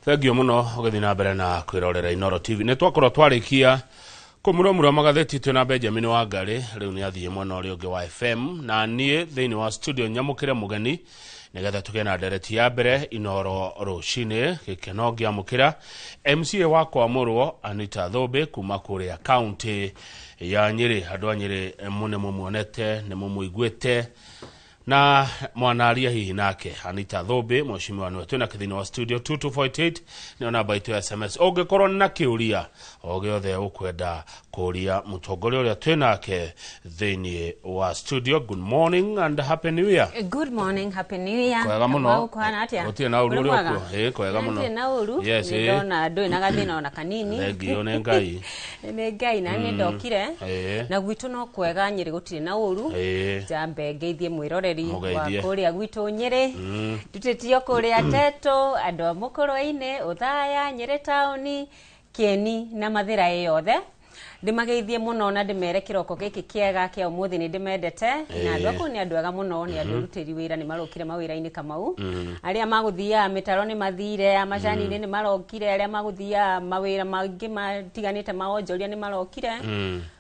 Thengiũ mũno ũgĩthiĩ na mbere na kwĩrorera Inooro TV. Nĩ twakorwo twarĩkia kũmuramura magathĩti twĩna Benjamin Wangarĩ, rĩu nĩ athiĩ mwena ũrĩa ũngĩ wa FM, na niĩ thĩinĩ wa studio nyamũkĩre mũgeni nĩgetha tũgĩe na ndereti ya mbere Inooro rũcinĩ. Gĩkeno ngĩamũkĩra MCA wa Kwamũrwo Anita Thũmbĩ kuma kũrĩa kaunti ya Nyĩrĩ. Andũ a Nyĩrĩ nĩ mũmuonete, nĩ mũmũiguĩte na mwanaria hihi nake. Anita Thũmbĩ, mheshimiwa, nĩwe twĩna thĩinĩ wa studio. 2248 nĩyo namba itũ ya SMS ũngĩkorwo na kĩũria o gĩothe ũkwenda kũria mũtongoria ũrĩa twĩnake thĩinĩ wa studio. Good morning and happy new year. Good morning, happy new year. Kwega mũno. Kamau, kũhana atĩa? Gũtirĩ na ũru. Ũrĩ ũrĩa mwega? ũkuo? Ĩĩ, kwega mũno. Ndirĩ na ũru. Yes, Nĩ ĩĩ. ndona ndũrĩ na gathĩna ona kanini. Thengio nĩ Ngai. Nĩ Ngai na nĩ ndokire. Na gwitũ no kwega, Nyĩrĩ gũtirĩ na ũru. Njambe ngeithie mwĩroreri wa Mũgeithie. kũrĩa gwitũ Nyĩrĩ. Ndutĩtio kũrĩa Teto, andũ a Mũkũrwe-inĩ, Ũthaya, Nyĩrĩ taũni, Kĩeni na Mathĩra ĩ yothe. Ndĩmageithie mũno na ndĩmere kĩroko gĩkĩ kĩega kĩa ũmũthĩ nĩ ndĩmendete, na andũ akũu nĩ andũ ega mũno, nĩ andũ erutĩri wĩra, nĩ marokire mawĩra-inĩ. Kamau, arĩa magũthiaga mĩtaro nĩ mathire, a macani-inĩ nĩ marokire, arĩa magũthiaga mawĩra mangĩ matiganĩte ma wonjoria nĩ marokire.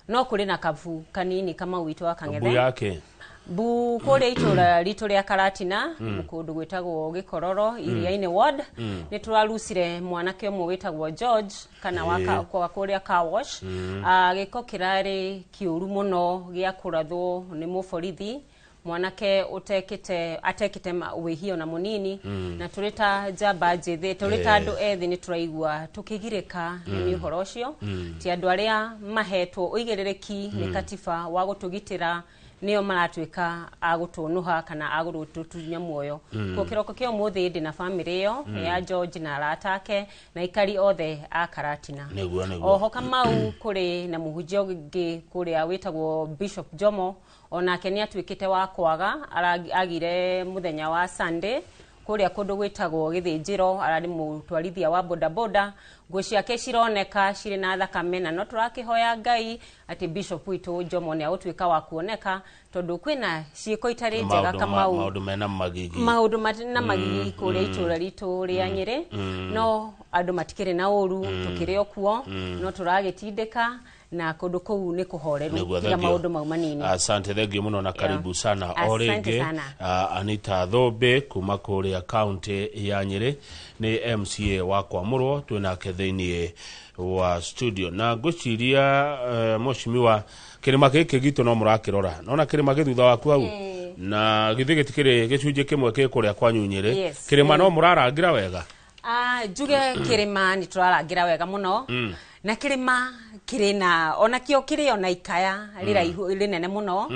No kũrĩ na kabu kanini, Kamau witũ wa mbu Kang'ethe yake mbu kũrĩa itũra ritũ rĩa Karatina, kũndũ gwĩtagwo Gĩkororo, Iriainĩ ward, nĩ tũrarucire mwanake ũmwe wĩtagwo George kana wa kwa kũrĩa car wash. Ah, gĩko kĩrarĩ kĩũru mũno gĩa kũrathwo nĩ mũborithi, mwanake ũtekĩte atekĩte wĩhia ona mũnini. Na tũrĩ ta njamba njĩthĩ, tũrĩ ta andũ ethĩ, nĩ tũraigua tũkĩgirĩka nĩ ũhoro ũcio. Ti andũ arĩa mahetwo ũigĩrĩrĩki nĩ katiba wa gũtũgitĩra nĩo maratuĩka a gũtũnũha kana a gũtũtunya muoyo. Kuo kĩroko kĩa ũmũthĩ ndĩ na bamĩrĩ ĩyo ya George na arata ake na aikari othe a Karatina. Nĩguo. Oho, Kamau, kũrĩ na mũhunjia ũngĩ kũrĩa wĩtagwo Bishop Jomo, onake nĩ atuĩkĩte wa kwaga. Agire mũthenya wa Sunday kũrĩa kũndũ gwĩtagwo Gĩthĩnjĩro. Ararĩ mũtwarithia wa bodaboda, nguo ciake cironeka cirĩ na thakame, na no tũrakĩhoya Ngai atĩ Bishop witũ Jomo nĩ agũtuĩka wa kuoneka, tondũ kwĩna ciĩko itarĩ njega. Maũndũ Kamau, maũndũ mena magigi. Maũndũ na magigi kũrĩa itũra ritũ rĩa Nyĩrĩ, no andũ matikĩrĩ na ũru, tũkĩrĩ o kuo, no tũragĩtindĩka na kũndũ kũu nĩ kũhoreru Nĩguo, tiga thank you. maũndũ mau manini. Asante, thengiũ mũno na karibu sana o Asante rĩngĩ sana. Anita Thũmbĩ kuma kũrĩa kaunti ya Nyĩrĩ, nĩ MCA wa Kwamũrwo twĩnake thĩinĩ wa studio. Na ngwĩciria mheshimiwa, kĩrĩma gĩkĩ gitũ no mũrakĩrora, nona kĩrĩma gĩ thutha waku hau, na githĩ gĩtikĩrĩ gĩcunjĩ kĩmwe kĩ kũrĩa kwanyu Nyĩrĩ? Yes. Kĩrĩma no mũrarangĩra wega? Ah, njuge kĩrĩma nĩ tũrarangĩra wega mũno, na kĩrĩma kĩrĩ na onakĩo kĩrĩ ona ikaya rĩraihu rĩnene mũno,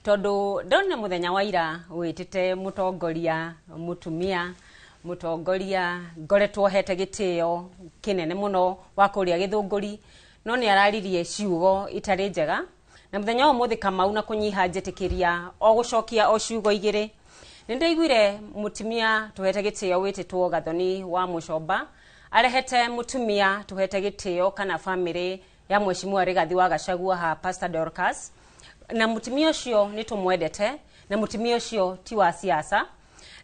tondũ ndonire mũthenya wa ira wĩtĩte mũtongoria mũtumia, mũtongoria ngoretwo hete gĩtĩo kĩnene mũno wa kũrĩa Gĩthũngũri, no nĩ araririe ciugo itarĩ njega. Na mũthenya wa ũmũthĩ, Kamau, na kũnyiha njĩtĩkĩria o gũcokia o ciugo igĩrĩ. Nĩ ndaiguire mũtumia tũhete gĩtĩo wĩtĩtwo Gathoni wa Mũcomba arehete mũtumia tũhete gĩtĩo kana bamĩrĩ ya mheshimiwa Rigathi wa Gachagua ha Pastor Dorcas, na mũtumia ũcio nĩ tũmwendete, na mũtumia ũcio ti wa siasa,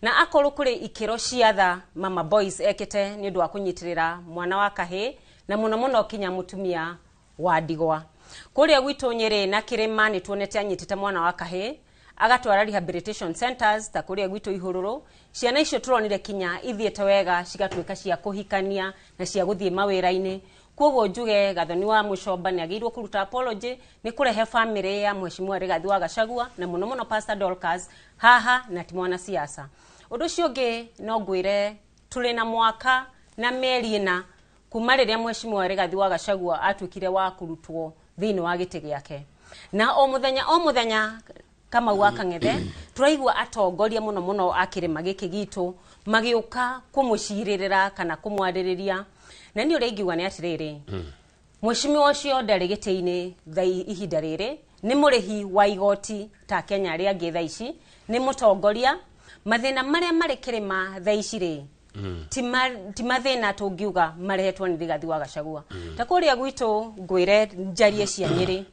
na akorwo kũrĩ ikĩro cia tha mama boys ekĩte nĩ ũndũ wa kũnyitĩrĩra mwana wa kahĩ, na mũno mũno kinya mũtumia wa ndigwa kũrĩa gwitũ Nyĩrĩ na kĩrĩma. Nĩ tuonete anyitĩte mwana wa kahĩ agatwara rehabilitation centers ta kũrĩa gwitũ Ihũrũrũ. Ciana icio tũronire kinya ithiĩte wega, cigatuĩka cia kũhikania na cia gũthiĩ mawĩra-inĩ. Koguo njuge Gathoni wa Mũcomba nĩ agĩrĩirwo kũruta apology nĩ kũrehe famĩlĩ ya mheshimiwa Rigathi wa Gachagua, na mũno mũno Pastor Dorcas haha, na ti mwanasiasa. Ũndũ ũcio ũngĩ, no ngwĩre tũrĩ na mwaka na mĩeri 4 kuma rĩrĩa mheshimiwa Rigathi wa Gachagua atuĩkire wa kũrutwo thĩinĩ wa gĩtĩ gĩake, na o mũthenya o mũthenya, Kamau wa Kang'ethe, tũraigua atongoria mũno mũno a kĩrĩma gĩkĩ gitũ magĩũka kũmũcirĩrĩra kana kũmwarĩrĩria. Na niĩ ũrĩa ingiuga nĩ atĩrĩrĩ, mheshimiwa ũcio ndarĩ gĩtĩ-inĩ ihinda rĩrĩ, nĩ mũrĩhi wa igoti ta Kenya arĩa angĩ. Thaa ici nĩ mũtongoria. Mathĩna marĩa marĩ kĩrĩma thaa ici rĩ, ti mathĩna tũngiuga marehetwo nĩ Rigathi wa Gachagua. Ta kũrĩa gwitũ, ngwĩre njarie cia Nyĩrĩ.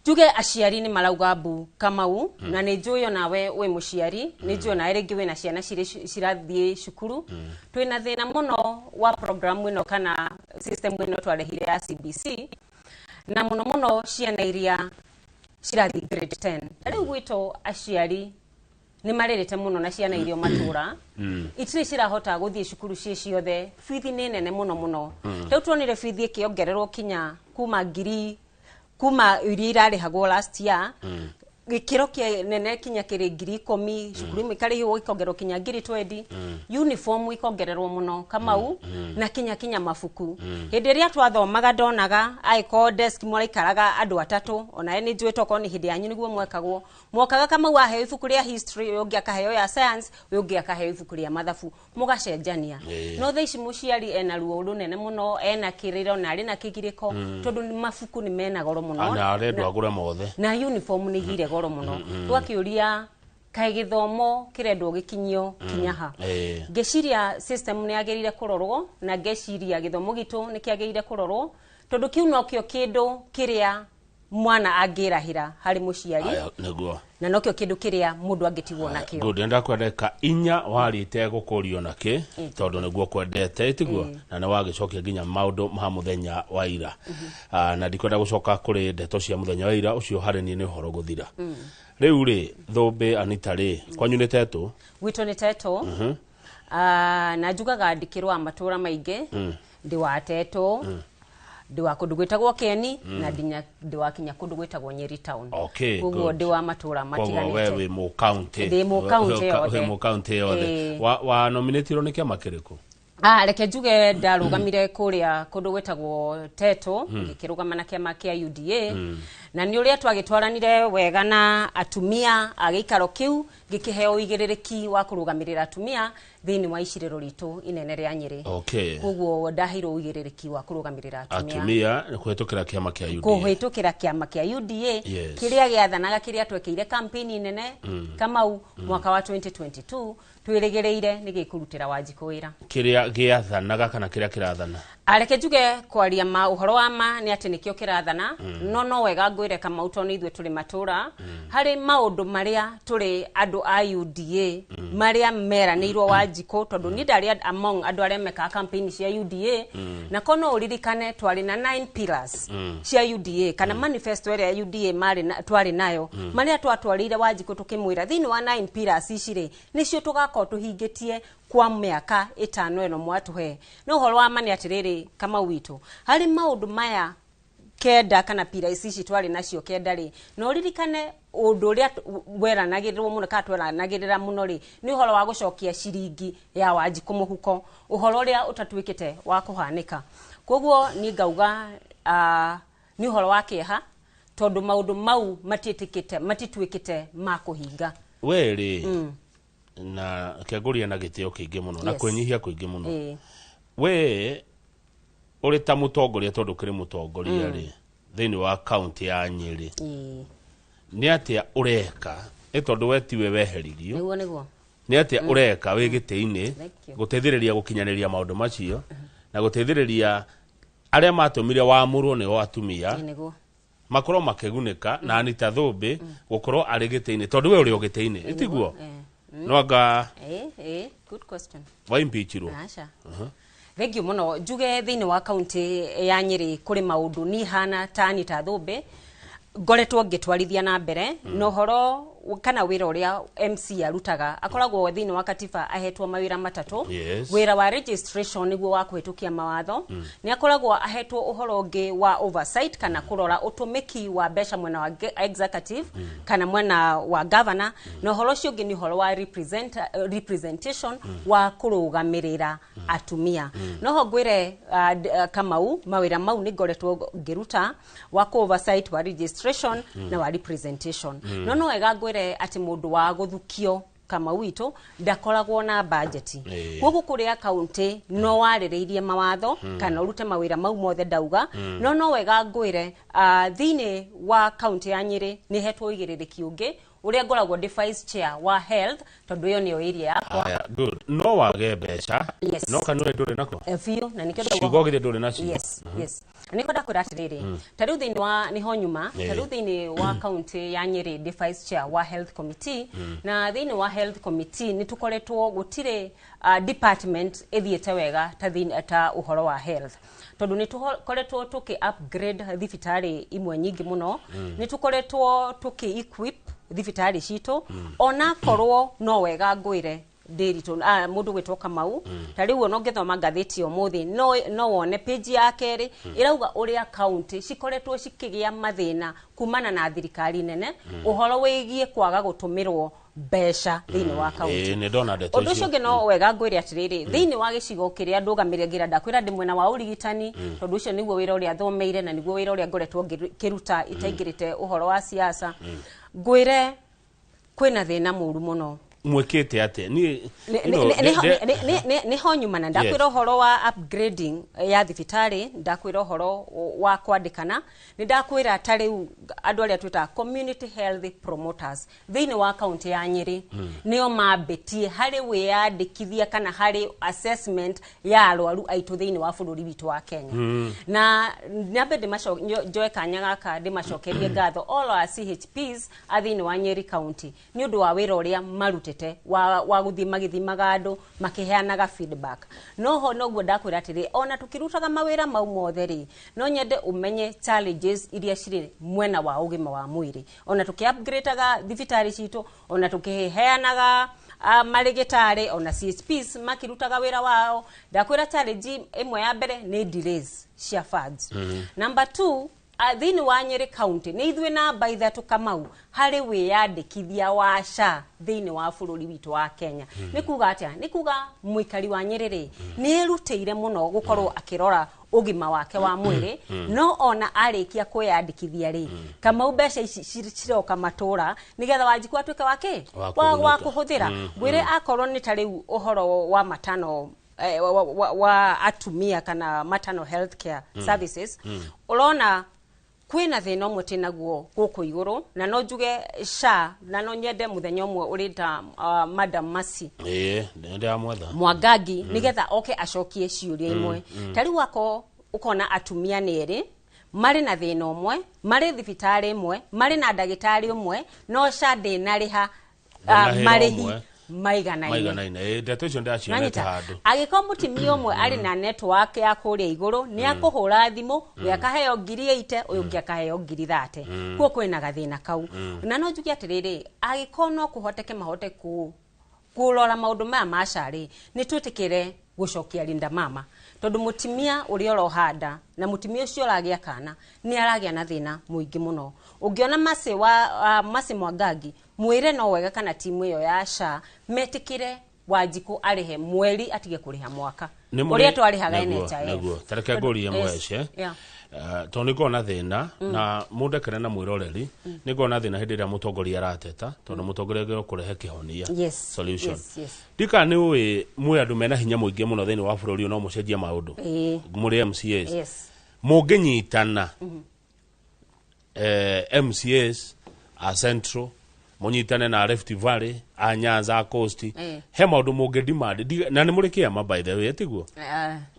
Njuge aciari nĩ marauga mbu Kamau, na nĩ njũĩ onawe wĩ mũciari, nĩ njũĩ onawe rĩngĩ wĩna ciana cirĩ cirathiĩ cukuru. Twĩna thĩna mũno wa program ĩno kana system ĩno twarehire ya CBC, na mũno mũno ciana iria cirathiĩ grade 10. Ta rĩu gwitũ aciari nĩ marĩrĩte mũno na ciana iria matũra itirĩ cirahota gũthiĩ cukuru ciĩ ciothe. Bithi nĩ nene mũno mũno. Rĩu tuonire bithi ĩkĩongererwo kinya kuma ngiri kuma iria irarĩhagwo last year, gĩkĩro kĩnene kinya kĩrĩ 10,000, cukuru imwe ikarĩhwo ikongererwo kinya 20,000, uniform ikongererwo mũno Kamau, na kinya mabuku. Hĩndĩ ĩrĩa twathomaga ndonaga angĩkorwo desk mũraikaraga andũ atatũ, onawe nĩ njũĩ tokorwo nĩ hĩndĩ yanyu nĩguo mwekagwo, mwokaga Kamau aheo ibuku rĩa history, ũyũ ũngĩ akaheo ya science, ũyũ ũngĩ akaheo ibuku rĩa mathabu, mũgacenjania. No thaa ici mũciari ena ruo rũnene mũno, ena kĩrĩro na arĩ na kĩgirĩko, tondũ mabuku nĩ mena goro mũno. Na arendwo agũre mothe. Na uniform nĩ igire goro mũno. Twakĩũria kaĩ gĩthomo kĩrendwo gĩkinyio kinya ha? Ngĩciria system nĩ yagĩrĩire kũrorwo, na ngeciria gĩthomo gitũ nĩ kĩagĩrĩire kũrorwo, tondũ kĩu nokĩo kĩndũ kĩrĩa mwana angĩrahĩra harĩ mũciari. Aya, nĩguo. Na nokĩo kĩndũ kĩrĩa mũndũ angĩtigwo nakĩo. Good, ndenda ndagĩka 4 warĩte gũkũrio nakĩ, tondũ nĩguo kwendete tiguo, na nĩ wagĩcokia nginya maũndũ ma mũthenya wa ira. Na ndikwenda gũcoka kũrĩ ndeto cia mũthenya wa ira, ũcio harĩ niĩ nĩ ũhoro gũthira. Rĩu rĩ, Thũmbĩ Anita rĩ, kwanyu nĩ Tetũ? Gwitũ nĩ Tetũ. Na njugaga ndikĩrwa matũra maingĩ, ndĩ wa Tetũ, ndĩ wa kũndũ gwĩtagwo Keni, na ndĩ wa kinya kũndũ gwĩtagwo Nyeri town. Koguo ndĩ wa matũra Koguo we matiganĩte. wĩ mũ county. Ndĩ mũ county yothe. Wĩ mũ county yothe. Wa nominatirwo nĩ kĩama kĩrĩkũ? Reke njuge ndarũgamire kũrĩa kũndũ gwĩtagwo Tetũ, ngĩkĩrũgama na kĩama kĩa UDA, na nĩ ũrĩa twagĩtwaranire wega na atumia a gĩikaro kĩu, ngĩkĩheo ũigĩrĩrĩki wa kũrũgamĩrĩra atumia thĩinĩ wa icirĩro ritũ inene rĩa Nyĩrĩ. Koguo ndaheirwo ũigĩrĩrĩki wa kũrũgamĩrĩra atumia. Atumia kũhĩtũkĩra kĩama kĩa UDA. Kũhĩtũkĩra kĩama kĩa UDA, kĩrĩa gĩathanaga, kĩrĩa twekĩire campaign nene Kamau mwaka wa 2022, twĩrĩgĩrĩire nĩ gĩkũrutĩra Wanjikũ wĩra. Kĩrĩa gĩathanaga kana kĩrĩa kĩrathana? Reke njuge kwaria ma ũhoro wa ma nĩ atĩ nĩkĩo kĩrathana, no wega ngwĩre Kamau, tondũ nĩ ithuĩ tũrĩ matũra, harĩ maũndũ marĩa tũrĩ andũ a UDA marĩa meranĩirwo Wanjikũ, tondũ niĩ ndarĩ among andũ arĩa mekaga campaign cia UDA, na ko no ũririkane twarĩ na 9 pillars cia UDA kana manifesto ĩrĩa UDA marĩ na, twarĩ nayo, marĩa twatwarĩire Wanjikũ tũkĩmwĩra thĩinĩ wa 9 pillars ici rĩ, nĩcio tũgakorwo tũhingĩtie kwa mĩaka 5 ĩno mwatũhe. No ũhoro wa ma nĩ atĩrĩrĩ Kamau witũ, harĩ maũndũ maya 9 kana pillars ici twarĩ nacio 9 rĩ, na ũririkane ũndũ ũrĩa weranagĩrĩrwo mũno kana tweranagĩrĩra mũno rĩ, nĩ ũhoro wa gũcokia ciringi ya Wanjikũ mũhuko, ũhoro ũrĩa ũtatuĩkĩte wa kũhanĩka. Koguo niĩ ngauga, nĩ ũhoro wa kĩeha, tondũ maũndũ mau matituĩkĩte ma kũhinga. We rĩ, na kĩangũria na gĩtĩo kĩingĩ mũno na kwĩnyihia kũingĩ mũno. We ũrĩ ta mũtongoria, tondũ kĩrĩ mũtongoria rĩ, thĩinĩ wa kaunti ya Nyĩrĩ, nĩ atĩa ũreka? Nĩ tondũ we tiwe weheririo. Nĩguo, nĩguo. Nĩ atĩa ũreka wĩ gĩtĩ-inĩ Thank you. gũteithĩrĩria gũkinyanĩria maũndũ macio, na gũteithĩrĩria arĩa matũmire wamũrwo nĩo atumia Nĩguo. makorwo makĩgunĩka, na Anita Thũmbĩ gũkorwo arĩ gĩtĩ-inĩ, tondũ we ũrĩ o gĩtĩ-inĩ, tiguo? No anga Good question. wa impeachirwo? Aca. Thank you mũno. Njuge thĩinĩ wa kaunti ya Nyĩrĩ kũrĩ maũndũ niĩ hana ta Anita Thũmbĩ ngoretwo ngĩtwarithia na mbere, na ũhoro kana wĩra ũrĩa MC arutaga, akoragwo thĩinĩ wa katiba ahetwo mawĩra matatũ. Wĩra wa registration nĩguo wa kũhĩtũkia mawatho, nĩ akoragwo ahetwo ũhoro ũngĩ wa oversight kana kũrora ũtũmĩki wa mbeca mwena wa executive kana mwena wa governor, na ũhoro ũcio ũngĩ nĩ ũhoro wa representation wa kũrũgamĩrĩra atumia. No ho ngwĩre, Kamau, mawĩra mau nĩ ngoretwo ngĩruta wa oversight, wa registration na wa representation. No wega ngwĩre atĩ mũndũ wa gũthukio Kamau witũ ndakoragwo na budget. Koguo kũrĩa kaunti no warĩrĩirie mawatho kana ũrute mawĩra mau mothe ndauga, no wega ngwĩre, thĩinĩ wa kaunti ya Nyĩrĩ nĩ hetwo ũigĩrĩrĩki ũngĩ Ũrĩa ngoragwo ndĩ vice chair wa health, tondũ ĩyo nĩyo area yakwa. Aya, good. No wage mbeca. Yes. No kanua ndũrĩ nako. Biũ, na nĩkĩo ndauga. Ciugo githĩ ndũrĩ nacio. Yes, nĩko ndakwĩra atĩrĩrĩ, ta rĩu thĩinĩ wa nĩho nyuma, ta rĩu thĩinĩ wa kaunti ya Nyĩrĩ ndĩ vice chair wa health committee, na thĩinĩ wa health committee nĩ tũkoretwo gũtirĩ department ĩthiĩte wega ta thĩinĩ ta ũhoro wa health, tondũ nĩ tũkoretwo tũkĩ upgrade thibitarĩ imwe nyingĩ mũno, nĩ tũkoretwo tũkĩ equip thibitarĩ citũ, onakorwo no wega ngwĩre ndĩritũ mũndũ gwĩtwo Kamau, ta rĩu ona ũngĩthoma ngathĩti ya ũmũthĩ no wone page ya kerĩ ĩrauga ũrĩa kaunti cikoretwo cikĩgĩa mathĩna kumana na thirikari nene, ũhoro wĩgiĩ kwaga gũtũmĩrwo mbeca thĩinĩ wa kaunti. Ĩĩ, nĩ ndona ndeto Ũndũ ũcio icio. ũngĩ, no wega ngwĩre atĩrĩrĩ, thĩinĩ wa gĩcigo kĩrĩa ndũgamĩrĩra, ndakwĩra ndĩ mwena wa ũrigitani, tondũ ũcio nĩguo wĩra ũrĩa thomeire na nĩguo wĩra ũrĩa ngoretwo ngĩruta itaingĩrĩte ũhoro wa siasa. Ngwĩre kwĩna thĩna mũru mũno. Mwĩkĩte atĩa niĩ? Nĩ- you know, Nĩho nyuma na ndakwĩra ũhoro wa upgrading ya thibitarĩ, ndakwĩra ũhoro wa kwandĩkana, nĩ ndakwĩra ta rĩu andũ arĩa twĩtaga community health promoters thĩinĩ wa kaunti ya Nyĩrĩ nĩo mambĩtie harĩ wĩyandĩkithia kana harĩ assessment ya arwaru aitũ thĩinĩ wa bũrũri witũ wa Kenya. Na nyambe njoe kanya gaka ndĩmacokerie ngatho all our CHPs a thĩinĩ wa Nyeri County nĩ ũndũ wa wĩra ũrĩa marutĩte wa gũthiĩ magĩthimaga andũ, makĩheanaga feedback. No ho noguo ndakwĩra atĩrĩ, ona tũkĩrutaga mawĩra mau mothe rĩ, no nyende ũmenye challenges iria cirĩ mwena wa ũgima wa mwĩrĩ, ona tũkĩ-upgrade-aga thibitarĩ citũ, ona tũkĩheanaga marĩgĩtarĩ, ona CHPs makĩrutaga wĩra wao. Ndakwĩra challenge ĩmwe ya mbere nĩ delays cia funds. Number two, thĩinĩ wa Nyĩrĩ County nĩ ithuĩ namba 3, Kamau, harĩ wĩyandĩkithia wa SHA thĩinĩ wa bũrũri witũ wa Kenya. Nĩ kuga atĩa? Nĩ kuga mũikari wa Nyĩrĩ rĩ, nĩ erutĩire mũno gũkorwo akĩrora ũgima wake wa mwĩrĩ, no ona arĩkia kwĩyandĩkithia rĩ, Kamau, mbeca ici ciroka matũra nĩgetha Wanjikũ atuĩke wa kĩ Wa wa kũgunĩka. kũhũthĩra. Ngwĩre akorwo nĩ ta rĩu ũhoro wa matano wa atumia kana maternal health care services, ũrona kwĩna thĩna ũmwe twĩnaguo gũkũ igũrũ, na no njuge SHA, na no nyende mũthenya ũmwe ũrĩta Madam Mercy Ĩĩ, nĩ ndĩramwetha. Mwangangi nĩgetha oke acokie ciũria imwe. Ta rĩu ako ũkona atumia nĩ erĩ marĩ na thĩna ũmwe, marĩ thibitarĩ ĩmwe, marĩ na ndagĩtarĩ ũmwe, no SHA ndĩnarĩha Ndĩnarĩha marĩhi ũmwe. maiganaine. Maiganaine. Ĩĩ, ndeto icio ndĩracionete Nanyita handũ. Angĩkorwo mũtumia ũmwe arĩ na network ya kũrĩa igũrũ, nĩ akũhũra thimũ, we akaheo 80,000, ũyũ ũngĩ akaheo 30,000. Kuo kwĩna gathĩna kau. Na no njuge atĩrĩrĩ, angĩkorwo no kũhoteke mahote kũrora maũndũ maya ma SHA rĩ, nĩ twĩtĩkĩre gũcokia Linda Mama, tondũ mũtumia ũrĩa ũrohanda na mũtumia ũcio ũragĩa kana nĩ aragĩa na thĩna mũingĩ mũno. Ũngĩona Mercy wa Mercy Mwangangi, mwĩre no wega kana timu ĩyo ya SHA metĩkĩre Wanjikũ arĩhe mweri, atige kũrĩha mwaka Nĩ ũrĩa twarĩhaga nĩguo, NHIF. Nĩguo tareke ngũrie. Yes, Mwece tondũ nĩ ngoragwo na thĩna na mũndekere na mwĩroreri, nĩ ngoragwo na thĩna hĩndĩ ĩrĩa mũtongoria arateta, tondũ mũtongoria agĩrĩirwo kũrehe kĩhonia, solution. Ndika nĩ ũĩ mwĩ andũ mena hinya mũingĩ mũno thĩinĩ wa bũrũri ũyũ, no mũcenjie maũndũ mũrĩ MCAs. Mũngĩnyitana MCAs a Central, mũnyitane na Rift Valley, a Nyanza, a Coast, he maũndũ mũngĩ demand. Na nĩ mũrĩ kĩama, by the way, tiguo?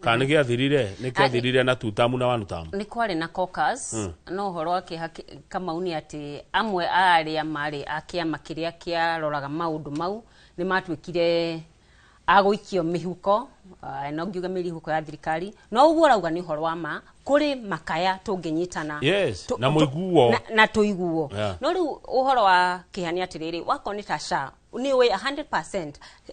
Kana nĩ gĩathirire? Nĩ kĩathirire na two term na one term? Nĩ kwarĩ na caucus, no ũhoro wa kĩeha Kamau nĩ atĩ amwe a arĩa marĩ a kĩama kĩrĩa kĩaroraga maũndũ mau nĩ matuĩkire a gũikio mĩhuko, no ngiuge mĩhuko ya thirikari. No ũguo ũrauga nĩ ũhoro wa ma, kũrĩ makaya tũngĩnyitana Na mũiguo. Na tũiguo. No rĩu ũhoro wa kĩeha nĩ atĩrĩrĩ, wakorwo nĩ ta SHA, nĩ ũĩ 100%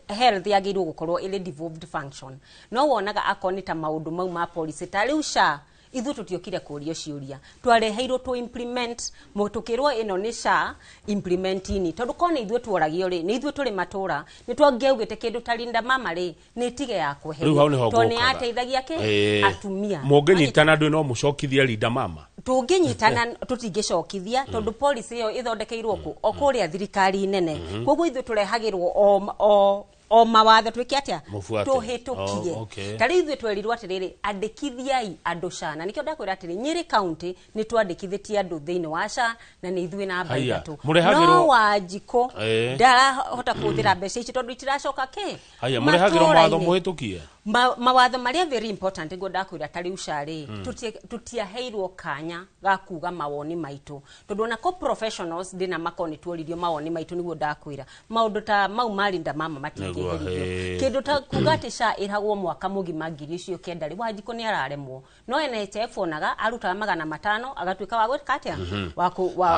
health yagĩrĩirwo gũkorwo ĩrĩ devolved function, no wonaga akorwo nĩ ta maũndũ mau ma policy, ta rĩu SHA, ithuĩ tũtiokire kũrio ciũria, twareheirwo tũ implement, tũkĩrwo ĩno nĩ SHA, implementini. Tondũ korwo nĩ ithuĩ tuoragio rĩ, nĩ ithuĩ tũrĩ matũra, nĩ twangĩaugĩte kĩndũ ta Linda Mama rĩ, nĩ tige ya Rĩu hau nĩho kweherio, tondũ nĩ ngũkaga. yateithagia kĩ atumia. Mũngĩnyitana ndũĩ no mũcokithie Linda Mama? Tũngĩnyitana tũtingĩcokithia, tondũ policy ĩyo ĩthondekeirwo kũ o kũrĩa thirikari nene. Koguo ithuĩ tũrehagĩrwo o o mawatho twĩke atĩa? Mũbuate. Tũhĩtũkie. Oh, okay. Ta rĩu ithuĩ twerirwo atĩrĩrĩ, andĩkithiai andũ SHA, na nĩkĩo ndakwĩra atĩrĩ, Nyĩrĩ County nĩ twandĩkithĩtie andũ thĩinĩ wa SHA na nĩ ithuĩ namba Haiya, 3. mũrehagĩrwo- No Wanjikũ ndarahota kũhũthĩra mbeca ici tondũ itiracoka kĩ Haya, mũrehagĩrwo mawatho matũũra-inĩ. mũhĩtũkie. Mawatho marĩa very important ngo ndakwĩra ta rĩu SHA rĩ, tũtiaheirwo kanya ga kuga mawoni maitũ, tondũ ona ko professionals ndĩna mako nĩ tuoririo mawoni maitũ. Nĩguo ndakwĩra maũndũ ta mau marinda mama matingĩheririo. Kĩndũ ta kuga atĩ SHA ĩrahagwo mwaka mũgima 9,000 rĩ, Wanjikũ nĩ araremwo. No NHIF onaga arutaga 500 agatuĩka wa gwĩka atĩa, wa kũ- wa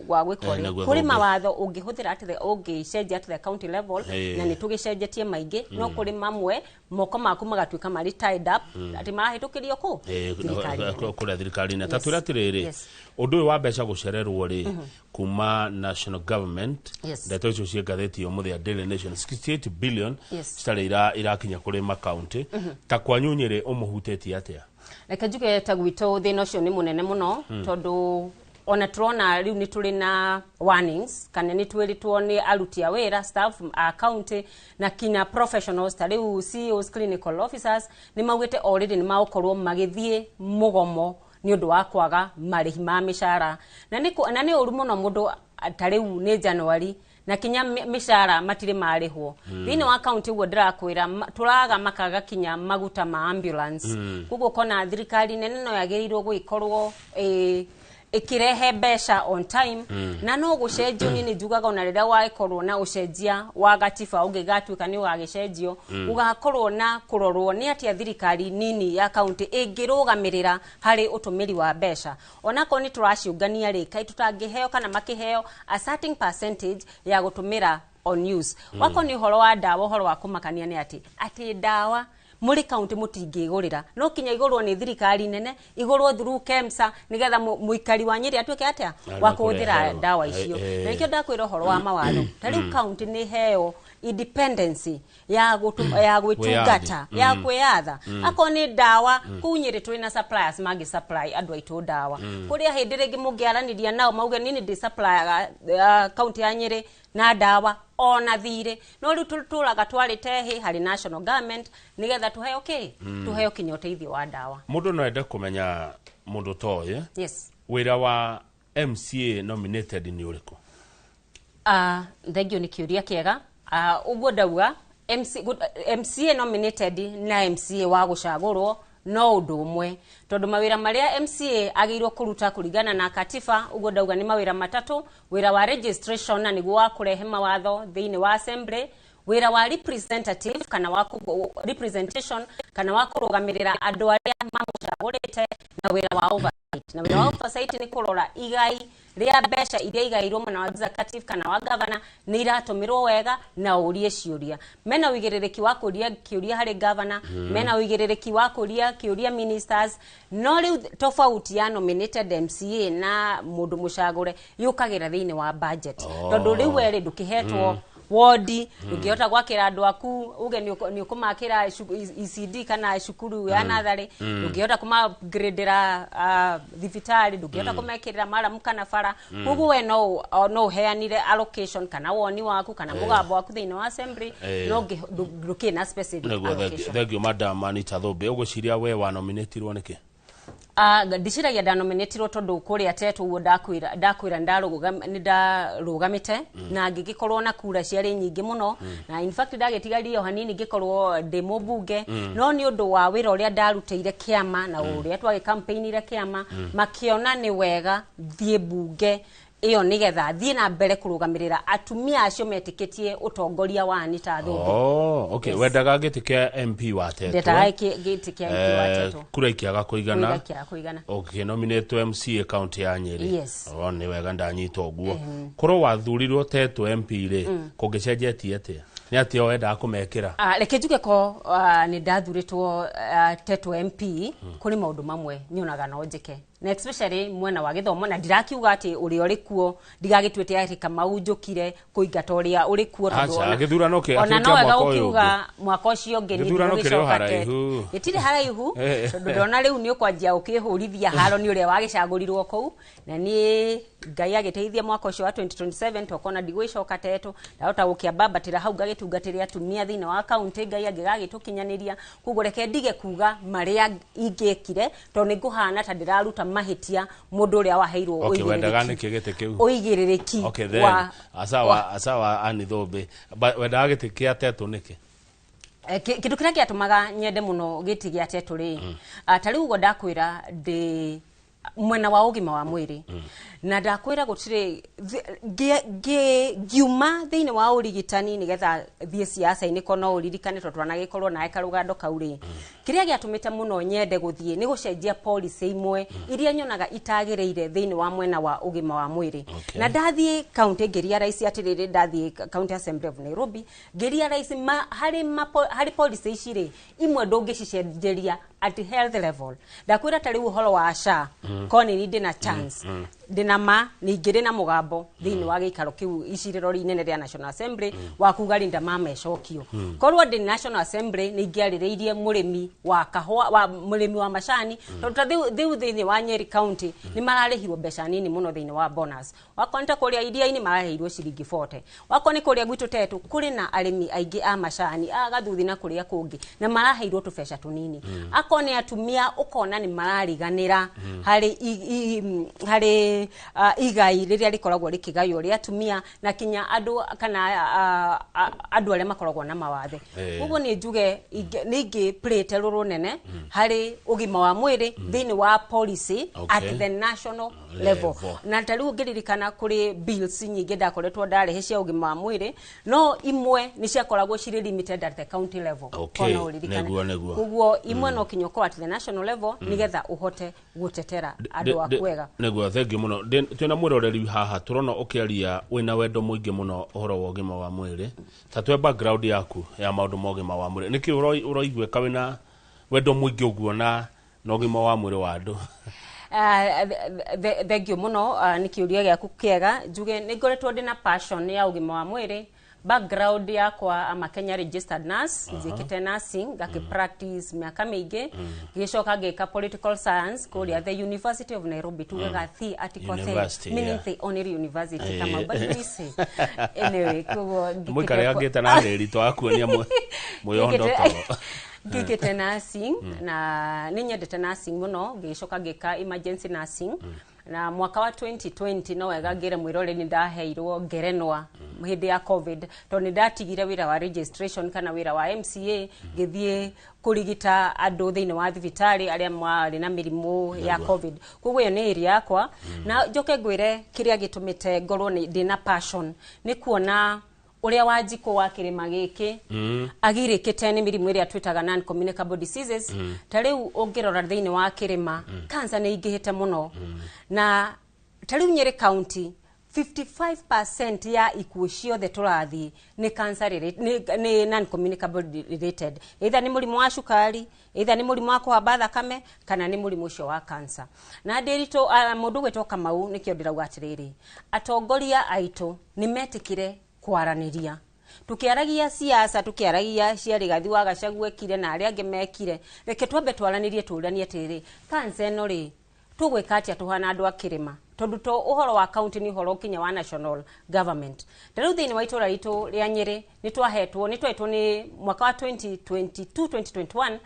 wa gwĩka ũrĩa. Nĩguo Kũrĩ thũmbĩ. mawatho ũngĩhũthĩra at the ũngĩcenjia at the county level, na nĩ tũgĩcenjetie maingĩ, no kũrĩ mamwe moko maku magatuĩka marĩ tied up atĩ marahĩtũkĩrio kũ thirikari nene. Kũrĩa thirikari-inĩ. Ta twĩre atĩrĩrĩ, ũndũ ũyũ wa mbeca gũcererwo rĩ kuma national government, ndeto icio ciĩ ngathĩti ya ũmũthĩ ya Daily Nation, 68 billion citarĩ irakinya kũrĩ makaunti. Ta kwanyu Nyĩrĩ ũmũhutĩtie atĩa? Reke njuge ta gwitũ thĩna ũcio nĩ mũnene mũno, tondũ ona tũrona rĩu nĩ tũrĩ na warnings kana nĩ twĩrĩtwo nĩ aruti a wĩra, staff a county na kinya professionals, ta rĩu CEOs, clinical officers, nĩ maugĩte already nĩ magũkorwo magĩthiĩ mũgomo nĩ ũndũ wa kwaga marĩhi ma mĩcara. Na nĩ ũru mũno mũndũ ta rĩu nĩ January na kinya mĩcara matirĩ marĩhwo thĩinĩ wa kaunti. Ũguo ndĩrakwĩra, tũraga makaga kinya maguta ma ambulance. Koguo ũkona thirikari nene no yagĩrĩirwo gũgĩkorwo ĩkĩrehe mbeca on time na no gũcenjio. Niĩ nĩ njugaga ona rĩrĩa wagĩkorwo na ũcenjia wa gatiba ũngĩgatuĩka nĩ ũgagĩcenjio, gũgakorwo na kũrorwo nĩ atĩa thirikari nini ya kaunti ĩngĩrũgamĩrĩra harĩ ũtũmĩri wa mbeca. Onakorwo nĩ tũraciũngania rĩ, kaĩ tũtangĩheo kana makĩheo a certain percentage ya gũtũmĩra on use? Wakorwo nĩ ũhoro wa ndawa, ũhoro wa kũmakania nĩ atĩ ndawa mũrĩ kaunti mũtingĩgũrĩra, no kinya igũrwo nĩ thirikari nene, igũrwo through KEMSA, nĩgetha mũikari wa Nyĩrĩ atuĩke atĩa wa kũhũthĩra kũreherwo. ndawa icio. Na nĩkĩo ndakwĩra ũhoro wa mawatho, ta rĩu kaunti nĩ heo independency ya gwĩtungata, ya kwĩyatha. Akorwo nĩ ndawa, kũu Nyĩrĩ tũrĩ na suppliers mangĩ supply andũ aitũ ndawa, kũrĩa hĩndĩ rĩngĩ mũngĩaranĩria nao mauge niĩ nĩ ndĩ supplyaga kaunti ya Nyĩrĩ na ndawa ona thirĩ. No rĩu tũraga twarĩte hĩ harĩ national government nĩgetha tũheo kĩ, tũheo kinya ũteithio wa ndawa. Mũndũ no ende kũmenya, mũndũ toĩ, wĩra wa MCA nominated nĩ ũrĩkũ? Thengio nĩ kĩũria kĩega. Ũguo ndauga MCA nominated na MCA wa gũcagũrwo no ũndũ ũmwe, tondũ mawĩra marĩa MCA agĩrĩirwo kũruta kũringana na katiba, ũguo ndauga, nĩ mawĩra matatũ: wĩra wa registration, na nĩguo wa kũrehe mawatho thĩinĩ wa assembly; wĩra wa representative kana wa representation kana wa kũrũgamĩrĩra andũ arĩa mamũcagũrĩte, na wĩra wa oversight. Na wĩra wa oversight nĩ kũrora igai rĩa mbeca iria igairwo mwena wa executive kana wa governor nĩ iratũmĩrwo wega, na ũrie ciũria. Mena ũigĩrĩrĩki wa kũria kĩũria harĩ governor, mena ũigĩrĩrĩki wa kũria kĩũria ministers. No rĩu tofauti ya nominated MCA na mũndũ mũcagũre yũkagĩra thĩinĩ wa budget, tondũ rĩu werĩ ndũkĩhetwo wodi, ndũngĩhota gwakĩra andũ aku uge nĩ ũkũmakĩra ECD kana cukuru ya natharĩ, ndũngĩhota kũmagradĩra thibitarĩ, ndũngĩhota kũmekĩrĩra maramu kana bara. Koguo we no ũheanire allocation kana woni waku kana mũgambo waku thĩinĩ wa assembly, no ndũkĩrĩ na specific Nĩguo. allocation. Thengio, madam Anita Thũmbĩ. Ũgwĩciria we wa nominatirwo nĩkĩ? Ndiciragia ndanominatirwo tondũ kũrĩa Tetũ, ũguo ndakwĩra nĩ ndarũgamĩte na ngĩgĩkorwo na kura ciarĩ nyingĩ mũno, na in fact ndagĩtigaria o hanini ngĩkorwo ndĩ mũmbunge. No nĩ ũndũ wa wĩra ũrĩa ndarutĩire kĩama na ũrĩa twagĩcampaignire kĩama, makĩona nĩ wega thiĩ mbunge ĩyo nĩgetha thiĩ na mbere kũrũgamĩrĩra atumia acio metĩkĩtie ũtongoria wa Anita Thũmbĩ. Oh, okay. Yes. Wendaga gĩtĩ kĩa MP wa Tetũ. Ndetaga gĩtĩ kĩa MP wa Tetũ. Kura ikĩaga kũigana. Kura ikĩaga kũigana. Ũkĩnominatwo MCA kaunti ya Nyĩrĩ. Yes. Oh, nĩ wega ndanyita ũguo. Korwo wathurirwo Tetũ MP rĩ, kũngĩcenjetie atĩa? Nĩ atĩa wendaga kũmekĩra? Reke njuge ko nĩ ndathurĩtwo Tetũ MP, kũrĩ maũndũ mamwe nyonaga no njĩke. Na especially mwena wa gĩthomo, na ndirakiuga atĩ ũrĩa ũrĩ kuo ndigagĩtuĩte atĩ Kamau njũkire kũingata ũrĩa ũrĩ kuo, tondũ Aca, gĩthurano ona akĩrĩ no kĩa wega mwaka ũyũ ũkiuga mwaka ũcio ũngĩ niĩ Gĩthurano kĩrĩ o ndigũgĩcoka haraihu. Gĩtirĩ haraihu, tondũ ndona rĩu nĩ ũkwanjia ũkĩhũrithia haro nĩ ũrĩa wagĩcagũrirwo kũu, na niĩ Ngai agĩteithia mwaka ũcio wa 2027 tokona ndigwĩcoka tetũ, ndahota gũkĩambambatĩra hau ngagĩtungatĩra atumia thĩinĩ wa kaunti, Ngai angĩgagĩtũkinyanĩria. Koguo reke ndige kuga marĩa ingĩkire, tondũ nĩ ngũhana ta ndĩraruta mahĩtia mũndũ ũrĩa waheirwo Okay, wendaga nĩkĩ gĩtĩ kĩu? Ũigĩrĩrĩki Okay, then wa asawa asawa, Anne Thũmbĩ. Wendaga gĩtĩ kĩa tetũ nĩkĩ? Kĩndũ kĩrĩa gĩatũmaga nyende mũno gĩtĩ gĩa tetũ rĩ, ta rĩu ũguo ndakwĩra, ndĩ mwena wa ũgima wa mwĩrĩ, na ndakwĩra gũtirĩ ngiuma thĩinĩ wa ũrigitani nĩgetha thiĩ siasa-inĩ, ko no ũririkane tondũ twanagĩkorwo nawe karũgando kau rĩ, kĩrĩa gĩatũmĩte mũno nyende gũthiĩ nĩ gũcenjia policy imwe iria nyonaga itagĩrĩire thĩinĩ wa mwena wa ũgima wa mwĩrĩ. Na ndathiĩ county ngĩrealize atĩrĩrĩ, ndathiĩ County Assembly of Nairobi ngĩrealize harĩ policy ici rĩ, imwe ndũngĩcicenjeria at health level. Ndakwĩra ta rĩu ũhoro wa SHA, ko nĩ ndĩna chance, ndĩna ma ningĩ ndĩna mũgambo thĩinĩ wa gĩikaro kĩu icirĩro inene rĩa National Assembly wa kuga Linda Mama ĩcokio. Korwo ndĩ National Assembly, nĩ ingĩarĩrĩirie mũrĩmi wa kahũa, wa mũrĩmi wa macani, tondũ ta rĩu thĩinĩ wa Nyeri County nĩ mararĩhirwo mbeca nini mũno thĩinĩ wa bonus. Wakorwo nĩ ta kũrĩa iria-inĩ maraheirwo ciringi 40, wakorwo nĩ kũrĩa gwitũ Tetu kũrĩ na arĩmi aingĩ a macani a Gathuthi na kũrĩa kũngĩ, na maraheirwo tũbeca tũnini. Akorwo nĩ atumia, ũkona nĩ marariganĩra harĩ igai rĩrĩa rĩkoragwo rĩkĩgaywo rĩa atumia na kinya andũ kana andũ arĩa makoragwo na mawathe. Koguo nĩ njuge nĩ ingĩ playte rũrũ nene harĩ ũgima wa mwĩrĩ thĩinĩ wa policy at the national level. Level. Na ta rĩu ũngĩririkana kũrĩ bills nyingĩ ndakoretwo ndarehe cia ũgima wa mwĩrĩ, no imwe nĩ ciakoragwo cirĩ limited at the county level. Kono ũririkane. Nĩguo. Koguo imwe no kinya ũkorwo at the national level nĩgetha ũhote gũtetera andũ aku wega. Nĩguo, thengiũ mũno. Twĩna mwĩroreri haha, tũrona ũkĩaria wĩna wendo mũingĩ mũno ũhoro wa ũgima wa mwĩrĩ. Ta twe background yaku ya maũndũ ma ũgima wa mwĩrĩ, nĩkĩ ũraiguĩka wĩna wendo mũingĩ ũguo na ũgima wa mwĩrĩ wa andũ? Thengiũ mũno, nĩ kĩũria gĩaku kĩega. Njuge nĩ ngoretwo ndĩna passion ya ũgima wa mwĩrĩ. Background yakwa, ama Kenya registered nurse, njĩkĩte nursing, ngakĩ practice mĩaka mĩingĩ, ngĩcoka ngĩka political science kũrĩa the University of Nairobi, tugaga the article the University, meaning the only university, kama, but we say anyway. Koguo Mũikare angĩte na rĩri twakuonia mwĩyondo toro. Ngĩkĩte nursing na nĩ nyendete nursing mũno, ngĩcoka ngĩka emergency nursing, na mwaka wa 2020, no wega ngĩre mwĩroreri, nĩ ndaheirwo ngerenwa hĩndĩ ya COVID, tondũ nĩ ndatigire wĩra wa registration kana wĩra wa MCA, ngĩthiĩ kũrigita andũ thĩinĩ wa thibitarĩ arĩa marĩ na mĩrimũ ya COVID. Koguo ĩyo nĩ area yakwa. Na njoke ngwĩre kĩrĩa gĩtũmĩte ngorwo ndĩna passion nĩ kuona ũrĩa Wanjikũ wa kĩrĩma gĩkĩ agirĩkĩte nĩ mĩrimũ ĩrĩa twĩtaga non communicable diseases. Ta rĩu ũngĩrora thĩinĩ wa kĩrĩma, cancer nĩ ingĩhĩte mũno, na ta rĩu Nyĩrĩ County 55% ya ikuũ ciothe tũrathiĩ nĩ cancer nĩ non communicable related, either nĩ mũrimũ wa cukari, either nĩ mũrimũ wa kũhamba thakame, kana nĩ mũrimũ ũcio wa cancer. Na ndĩritũ mũndũ gwĩtwo Kamau, nĩkĩo ndĩrauga atĩrĩrĩ, atongoria aitũ nĩ metĩkĩre kwaranĩria. Tukiaragia siasa, tukiaragia cia Rigathi wa Gachagua ekire na arĩa angĩ mekire, reke twambe twaranĩrie, tũranie atĩrĩrĩ, cancer ĩno rĩ, tũgwĩka atĩa tũhana andũ a kĩrĩma? Tondũ to ũhoro wa county, nĩ ũhoro kinya wa national government. Ta rĩu thĩinĩ wa itũra ritũ rĩa Nyĩrĩ, nĩ twahetwo nĩ mwaka wa 2022 2021,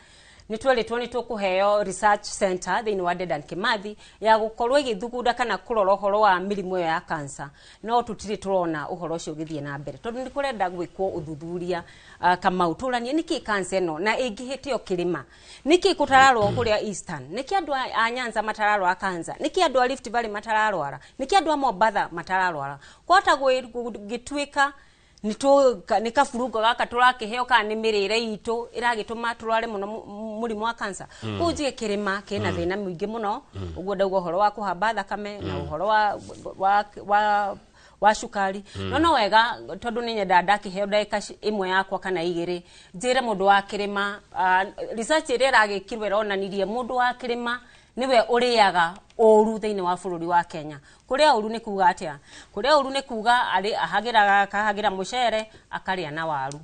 nĩ twerĩtwo nĩ tũkũheo research center thĩinĩ wa Dedan Kimathi ya gũkorwo ĩgĩthugunda kana kũrora ũhoro wa mĩrimũ ĩyo ya cancer, no tũtirĩ tũrona ũhoro ũcio ũgĩthiĩ na mbere, tondũ nĩ kũrenda gwĩkwo ũthuthuria. Kamau, tũranie nĩkĩ cancer ĩno na ĩngĩhĩte o kĩrĩma, nĩkĩ kũtararwo kũrĩa Eastern, nĩkĩ andũ a Nyanza matararwara cancer, nĩkĩ andũ a Rift Valley matararwara, nĩkĩ andũ a Mombatha matararwara? Kwahota gũgĩtuĩka nĩ kaburungo gaka tũrakĩheo, kana nĩ mĩrĩre itũ ĩragĩtũma tũrware mũno mũrimũ wa cancer. Koguo njige kĩrĩma kĩna thĩna mũingĩ mũno ũguo ndauga, ũhoro wa kũhamba thakame na ũhoro wa cukari. No wega, tondũ nĩ nyendaga ndakĩheo ndagĩka 1 yakwa kana 2, njĩre mũndũ wa kĩrĩma, research ĩrĩa ĩragĩkirwo ĩronanirie mũndũ wa kĩrĩma Nĩwe ũrĩaga ũru thĩinĩ wa bũrũri wa Kenya. Kũrĩa ũru nĩ kuga atĩa? Kũrĩa ũru nĩ kuga arĩ ahagĩra, akahagĩra mũcere, akarĩa na waru,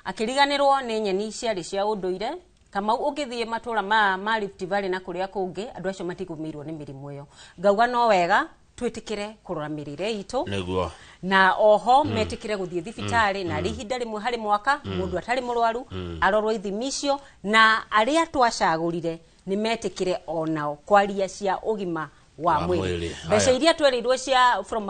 akĩriganĩrwo nĩ nyeni ciarĩ cia ũndũire. Kamau, ũngĩthiĩ matũra ma Rift Valley na kũrĩa kũngĩ, andũ acio matigũmĩirwo nĩ mĩrimũ ĩyo. Ngauga no wega twĩtĩkĩre kũrora mĩrĩre itũ na oho metĩkĩre gũthiĩ thibitarĩ na arĩ ihinda rĩmwe harĩ mwaka, mũndũ atarĩ mũrwaru arorwo ithimi icio, na arĩa twacagũrire nĩ metĩkĩre onao kwaria cia ũgima wa wa mwĩrĩ. Mwĩrĩ. Mbeca Haya. iria twerĩirwo cia from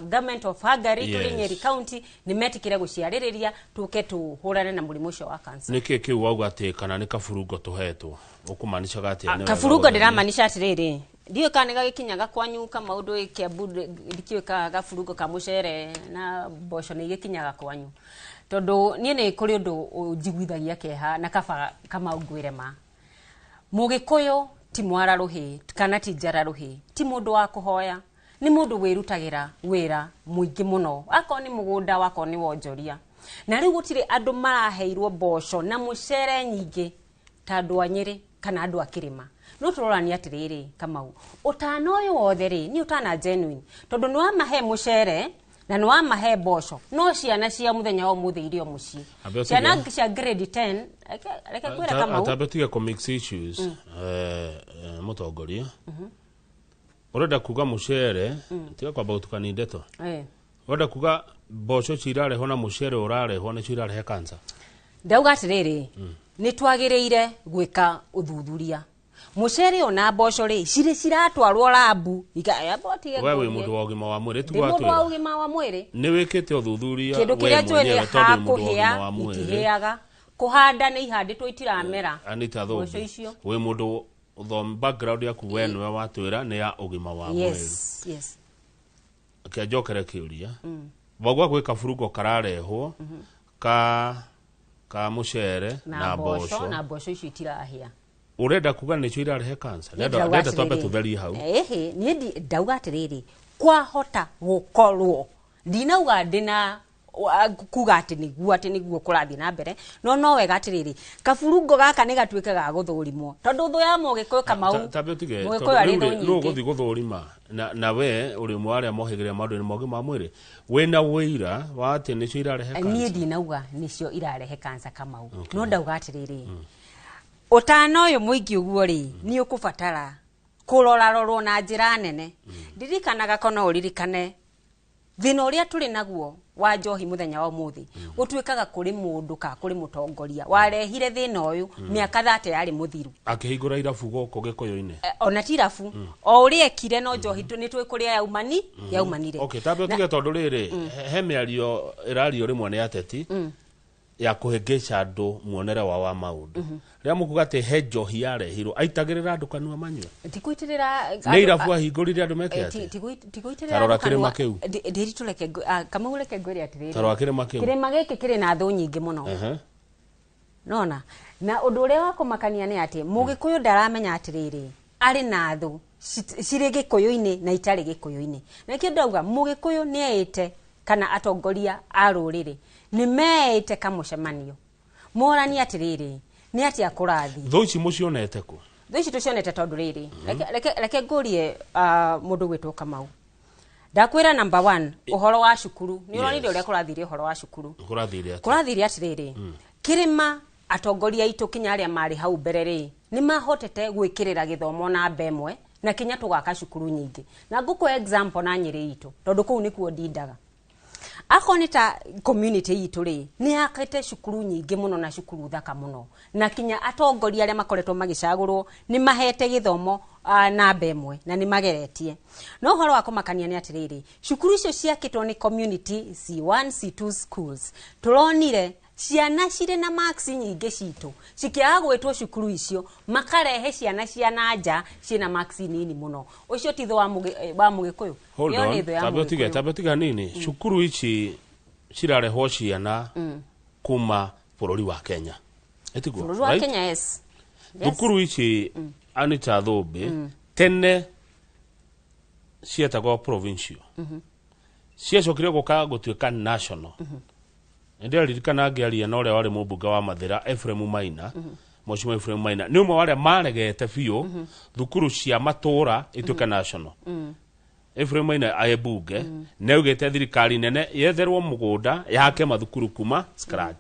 government of Hungary tũrĩ Nyeri County, nĩ metĩkĩre gũciarĩrĩria tũke tũhũrane na mũrimũ ũcio wa cancer. Nĩkĩ kĩu wauga atĩ kana nĩ kaburungo tũhetwo, ũkũmanicaga atĩa? Nĩ wega Kaburungo gũtheria. Ndĩramanisha atĩrĩrĩ, ndiũĩ kana nĩ gagĩkinyaga kwanyu Kamaũndũ Kĩambu, ndikĩũĩ kana gaburungo ka mũcere na mboco nĩ igĩkinyaga kwanyu, tondũ niĩ nĩ kũrĩ ũndũ ũnjiguithagia kĩeha na kaba Kamau ngwĩre ma. Mũgĩkũyũ ti mwara rũhĩ kana ti njara rũhĩ, ti mũndũ wa kũhoya, nĩ mũndũ wĩrutagĩra wĩra mũingĩ mũno, akorwo nĩ mũgũnda, wakorwo nĩ wonjoria. Na rĩu gũtirĩ andũ maraheirwo mboco na mũcere nyingĩ ta andũ a Nyĩrĩ kana andũ a kĩrĩma. No tũroranie atĩrĩrĩ, Kamau, ũtana ũyũ wothe rĩ, nĩ ũtana genuine, tondũ nĩ wamahe mũcere na nĩ wamahe mboco, no ciana cia mũthenya wa ũmũthĩ irio mũciĩ Ambe ũtige. ciana cia grade 10, reke ngwĩre, Kamau. Atambe tige kũ mix issues. Mũtongoria, ũrenda kuga mũcere, tiga kwamba gũtukania ndeto. Ũrenda kuga mboco ici irarehwo na mũcere ũrarehwo nĩcio irarehe cancer? Ndauga atĩrĩrĩ, nĩ twagĩrĩire gwĩka ũthuthuria mũcere ona mboco rĩ cirĩ ciratwarwo rabu. We wĩ mũndũ wa ũgima wa mwĩrĩ? Ndĩ Tiguo mũndũ wa atwĩra ũgima wa mwĩrĩ. Nĩ wĩkĩte ũthuthuria Kĩndũ we kĩrĩa njũĩ nĩ mwenyewe tondũ wĩ mũndũ wa hakũhĩa ũgima wa mwĩrĩ? Itihĩaga, kũhanda nĩ ihandĩtwo itiramera. Anita Mboco Thũmbĩ, icio. wĩ mũndũ ũthom, background yaku we nĩwe watwĩra nĩ ya ũgima wa mwĩrĩ. Yes. Kĩanjokere kĩũria, wauga gwĩ kaburungo kararehwo ka mũcere na mboco mboco. Na mboco icio itirahĩa. Ũrenda kuga nĩcio irarehe cancer? Niĩ Ndenda ndauga ndenda twambe atĩrĩrĩ, tũtherie hau. Ĩhĩ, niĩ ndauga atĩrĩrĩ, kwahota gũkorwo ndinauga ndĩna kuga atĩ nĩguo kũrathiĩ na mbere, no wega atĩrĩrĩ, kaburungo gaka nĩ gatuĩke ga gũthũrimwo, tondũ thũ ya mũgĩkũyũ, Kamau, Tambe ũtige. mũgĩkũyũ arĩ thũ Nũ nyingĩ. ũgũthiĩ gũthũrima na we ũrĩ ũmwe wa arĩa mohĩgĩrĩra maũndũ-inĩ ma ũgima wa mwĩrĩ, wĩna ũira wa atĩ nĩcio irarehe Niĩ cancer? ndinauga nĩcio irarehe cancer, Kamau, no ndauga atĩrĩrĩ, ũtana ũyũ mũingĩ ũguo rĩ, nĩ ũkũbatara kũrorarorwo na njĩra nene. Ndirikanaga ko no ũririkane thĩna ũrĩa tũrĩ naguo wa njohi mũthenya wa ũmũthĩ, gũtuĩkaga kũrĩ mũndũ ka kũrĩ mũtongoria warehire thĩna ũyũ mĩaka 30 yarĩ mũthiru. Akĩhingũra irabu gũkũ gĩkũyũ-inĩ. Ona ti irabu o ũrĩa ekire, no njohi nĩ tũĩ kũrĩa yaumanire. Okay, tambe ũtige, tondũ rĩrĩ he mĩario ĩrario rĩmwe nĩ ateti ya kũhĩngĩca andũ muonere wao wa maũndũ, rĩrĩa mũkuga atĩ he njohi yarehirwo aitagĩrĩra andũ kanua manyue. Ti kũitĩrĩra. Nĩ irabu ahingũrire andũ meke atĩa? Ti kũitĩrĩra Ta rora andũ kanua. kĩrĩma kĩu. Ndĩritũ, reke Kamau, reke ngwĩre atĩrĩrĩ. Ta rora kĩrĩma kĩu. Kĩrĩma gĩkĩ kĩrĩ na thũ nyingĩ mũno. Nona na ũndũ ũrĩa wa kũmakania nĩ atĩ mũgĩkũyũ ndaramenya atĩrĩrĩ, arĩ na thũ cirĩ gĩkũyũ-inĩ na itarĩ gĩkũyũ-inĩ. Na nĩkĩo ndauga mũgĩkũyũ nĩ eĩte kana atongoria a rũrĩrĩ nĩ meĩte kamũcemanio moranie atĩrĩrĩ, nĩ atĩa kũrathiĩ. Thũ ici mũcionete kũ? Thũ ici tũcionete tondũ rĩrĩ, reke ngũrie, mũndũ gwĩtwo Kamau, ndakwĩra number one, ũhoro wa cukuru nĩ ũronire ũrĩa kũrathire ũhoro wa cukuru. Kũrathire atĩa? Kũrathire atĩrĩrĩ, kĩrĩma atongoria aitũ kinya arĩa marĩ hau mbere rĩ, nĩ mahotete gwĩkĩrĩra gĩthomo namba ĩmwe na kinya tũgaka cukuru nyingĩ. Na ngũkũhe example na Nyĩrĩ itũ, tondũ kũu nĩkuo ndindaga. Akorwo nĩ ta community itũ rĩ, nĩ yakĩte cukuru nyingĩ mũno na cukuru thaka mũno, na kinya atongoria arĩa makoretwo magĩcagũrwo nĩ mahete gĩthomo namba ĩmwe na nĩ mageretie. No ũhoro wa kũmakania nĩ atĩrĩrĩ, cukuru icio ciakĩtwo nĩ community C1 C2 schools, tũronire ciana cirĩ na marks nyingĩ citũ cikĩaga gwĩtwo cukuru icio, makarehe ciana cia nanja ciĩna marks nini mũno. Ũcio ti thũ wa mũgĩkũyũ? Hold Ĩyo on. nĩ thũ ya Tambe ũtige. mũgĩkũyũ. Tambe ũtige hanini. Cukuru ici cirarehwo ciana kuma bũrũri wa Kenya, ĩtiguo? Bũrũri wa Right? Kenya, yes. Thukuru ici, Anita Thũmbĩ, tene cietagwo provincial, ciacokire gũka gũtuĩka national. Nĩndĩraririkana ngĩaria na ũrĩa warĩ mũmbunge wa Mathĩra, Ephraim Maina. Mheshimiwa Ephraim Maina nĩ ũmwe wa arĩa maregete biũ thukuru cia matũra ituĩke national. Ephraim Maina aĩ mbunge nĩ augĩte thirikari nene yetherwo mũgũnda yake mathukuru kuma scratch,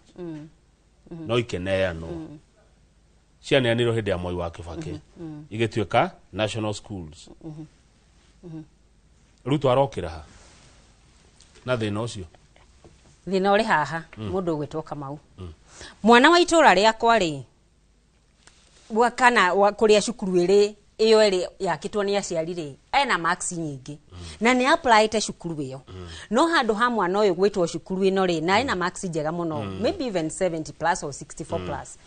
no ikeneanwo, cianeanirwo hĩndĩ ya Mwai wa Kibaki igĩtuĩka national schools. Ruto arokĩra ha na thĩna ũcio? Thĩna ũrĩ haha, mũndũ ũgwĩtwo Kamau, mwana wa itũra rĩakwa rĩ wa kana wa kũrĩa cukuru ĩrĩ ĩyo ĩrĩ yakĩtwo nĩ aciari rĩ, ena marks nyingĩ na nĩ applyĩte cukuru ĩyo, no handũ ha mwana ũyũ gwĩtwo cukuru ĩno rĩ, na ena marks njega mũno, maybe even 70 plus or 64 plus,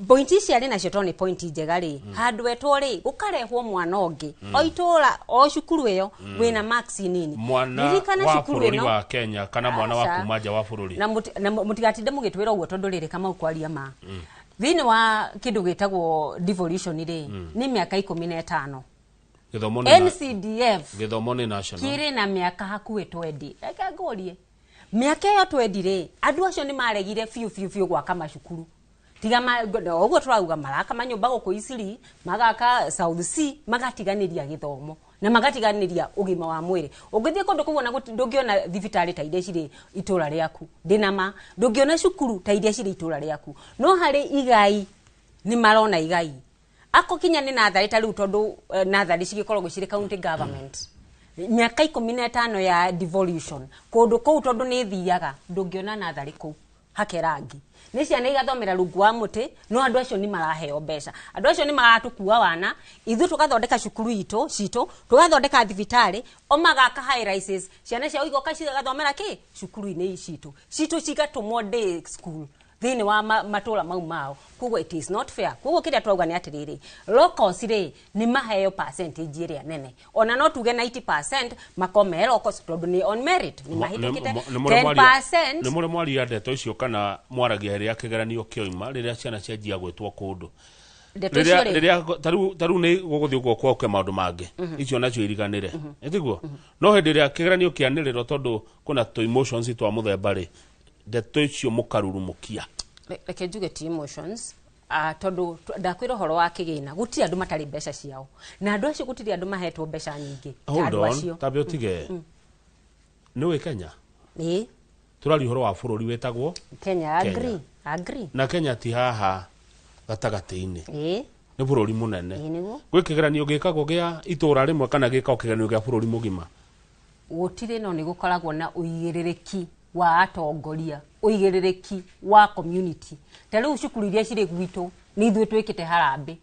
point ici arĩ nacio tondũ nĩ point njega rĩ, handũ etwo rĩ, gũkarehwo mwana ũngĩ o itũra o cukuru ĩyo wĩna marks nini. Mwana Ririkana wa cukuru bũrũri ĩno wa Kenya kana mwana wa Aca. kuma nja wa bũrũri? Na mũtigatinde mũgĩtwĩra ũguo, tondũ rĩrĩ, Kamau, kwaria ma, thĩinĩ wa kĩndũ gĩtagwo devolution rĩ, nĩ mĩaka 15. Gĩthomo nĩ NCDF gĩthomo nĩ national. Kĩrĩ na mĩaka hakuhĩ 20. Reke ngũrie, mĩaka ĩyo 20 rĩ, andũ acio nĩ maregire biũ biũ biũ gwaka macukuru, tiga na ũguo tũrauga maraka manyũmba gũkũ Isiri, magaka South C, magatiganĩria gĩthomo na magatiganĩria ũgima wa mwĩrĩ. Ũngĩthiĩ kũndũ kũu ona ndũngĩona thibitarĩ ta iria cirĩ itũra rĩaku, ndĩna ma ndũngĩona cukuru ta iria cirĩ itũra rĩaku, no harĩ igai nĩ marona igai ako kinya nĩ natharĩ ta rĩu, tondũ natharĩ cigĩkoragwo cirĩ county government. Mĩaka 15 ya devolution kũndũ kũu, tondũ nĩ thiaga, ndũngĩona natharĩ kũu hake rangi, nĩ ciana igathomera rungu wa mũtĩ, no andũ acio nĩ maraheo mbeca. Andũ acio nĩ maratũkua wana, ithuĩ tũgathondeka cukuru itũ citũ, tũgathondeka thibitarĩ, o magaka high rises, ciana ciao igoka cigathomera kĩ cukuru-inĩ citũ, citũ cigatũmwo day school thĩinĩ wa matũra mau mao. Koguo it is not fair. Koguo kĩrĩa twauga nĩ atĩrĩrĩ, locals rĩ, nĩ maheo percentage ĩrĩa nene, ona no tuge 90% makorwo me locals, tondũ nĩ on merit, nĩ mahĩtũkĩte. 10%. Nĩ mũrĩ mwaria ndeto icio kana mwaragia rĩrĩa kĩgeranio kĩoima, rĩrĩa ciana cianjia gwĩtwo kũndũ? Ndeto icio Rĩrĩa rĩ, rĩrĩa tarĩu nĩ gũgũthiĩ ũguo kwoke maũndũ mangĩ icio nacio iriganĩre, ĩtiguo? No hĩndĩ ĩrĩa kĩgeranio kĩanĩrĩrwo, tondũ kwĩna tũ emotions twa mũthemba rĩ, ndeto icio mũkarurumũkia? Reke njuge ti emotions, tondũ ndakwĩra ũhoro wa kĩgĩna, gũtirĩ andũ matarĩ mbeca ciao, na andũ acio gũtirĩ andũ mahetwo mbeca nyingĩ ta Hold andũ on. acio. Tambe ũtige, nĩ wĩ Kenya? Ĩĩ. Tũraria ũhoro wa bũrũri wĩtagwo Kenya. Kenya. Agree, agree. Na Kenya ti haha gatagatĩ-inĩ. Ĩĩ. Nĩ bũrũri mũnene. Ĩĩ, nĩguo. Gwĩ kĩgeranio gĩkagwo gĩa itũra rĩmwe kana gĩkagwo kĩgeranio gĩa bũrũri mũgima? Gũtirĩ, no nĩ gũkoragwo na ũigĩrĩrĩki wa atongoria, ũigĩrĩrĩki wa community. Ta rĩu cukuru iria cirĩ gwitũ, nĩ ithuĩ twĩkĩte harambĩ.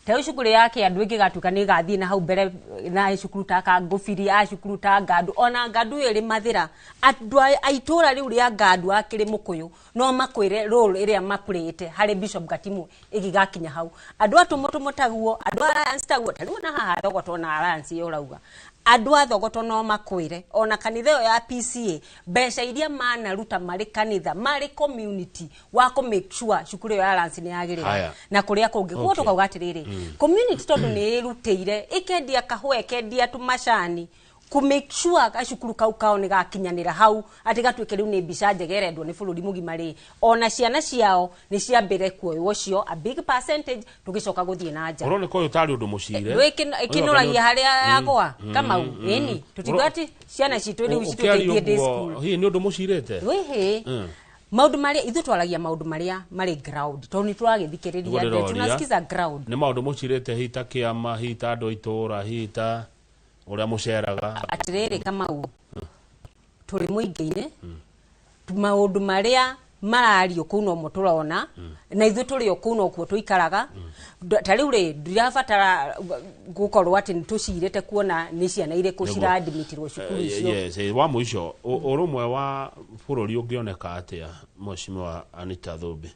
Ta rĩu cukuru ya Kĩandu ĩngĩgatuĩka nĩ ĩgathiĩ na hau mbere na cukuru ta Kangũbiri, a cukuru ta Ngandu, ona Ngandu ĩyo ĩrĩ Mathĩra, andũ a itũra rĩu rĩa Ngandu akĩrĩ Mũkũyũ no makwĩre role ĩrĩa maplayĩte harĩ Bishop Gatimu ĩgĩgakinya hau. Andũ a Tũmũtũmũ taguo, andũ a Alliance taguo. Ta rĩu ona haha Thogoto na Alliance ĩyo ũrauga, andũ a Thogoto no makwĩre ona kanitha ĩyo ya PCA, mbeca iria manaruta marĩ kanitha, marĩ community wa kũ make sure cukuru ĩyo ya Alliance nĩ yagĩrĩra Haya. na kũrĩa kũngĩ. Koguo tũkauga atĩrĩrĩ, community tondũ nĩ ĩrutĩire, ĩkendia kahũa, ĩkendia tũmacani ku make sure gacukuru kau kao nĩ gakinyanĩra hau, atĩ gatuĩke rĩu nĩ mbica njega ĩrendwo nĩ bũrũri mũgima rĩ, ona ciana ciao nĩ ciambĩre kuoywo cio a big percentage, tũgĩcoka gũthiĩ na nja. Ũroneka ũyũ tarĩ ũndũ mũcire. Ĩkĩnũragia harĩa yagwa, Kamau. Ĩni tũtiuga atĩ ciana citũ rĩu cituĩke ithiĩ day school. Hihi nĩ ũndũ mũcirĩte? Wĩhĩ, maũndũ marĩa ithuĩ twaragia, maũndũ marĩa marĩ ground, tondũ nĩ tũragĩthikĩrĩria. Nĩguo ndĩroria. Tunasikiza ground. Nĩ maũndũ mũcirĩte, hihi ta kĩama, hihi ta andũ a itũũra, hihi ta ũrĩa mũceraga? Atĩrĩrĩ Kamau, tũrĩ mũingĩ-inĩ, maũndũ marĩa marario kũu nomo tũrona, na ithuĩ tũrĩ o kũu nokuo tũikaraga. Ta rĩu rĩ, ndirabatara gũkorwo atĩ nĩ tũcirĩte kuona nĩ ciana irĩkũ Nĩguo. ciradimitirwo cukuru icio. Yes, wa mũico, ũrũmwe wa bũrũri ũngĩoneka atĩa, Mheshimiwa Anita Thumbi?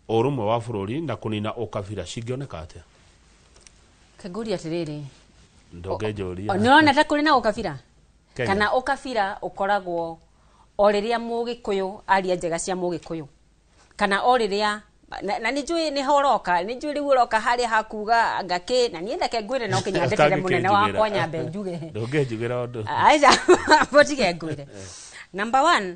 Ũrũmwe wa bũrũri na kũnina ũkabira cingĩoneka atĩa? Kengũria atĩrĩrĩ, Ndũngĩnjũria. Nĩũrona ta kũrĩ na ũkabira? Kenya. Kana ũkabira ũkoragwo o rĩrĩa mũgĩkũyũ aria njega cia mũgĩkũyũ, kana o rĩrĩa na nĩ njũĩ nĩho ũroka, nĩ njũĩ rĩu ũroka harĩa hakuga anga kĩ, na niĩ reke ngwĩre, no kinya ndetere mũnene wakwa nyambe njuge. Ndũngĩnjugĩra ũndũ. Aca, mũtige ngwĩre number one.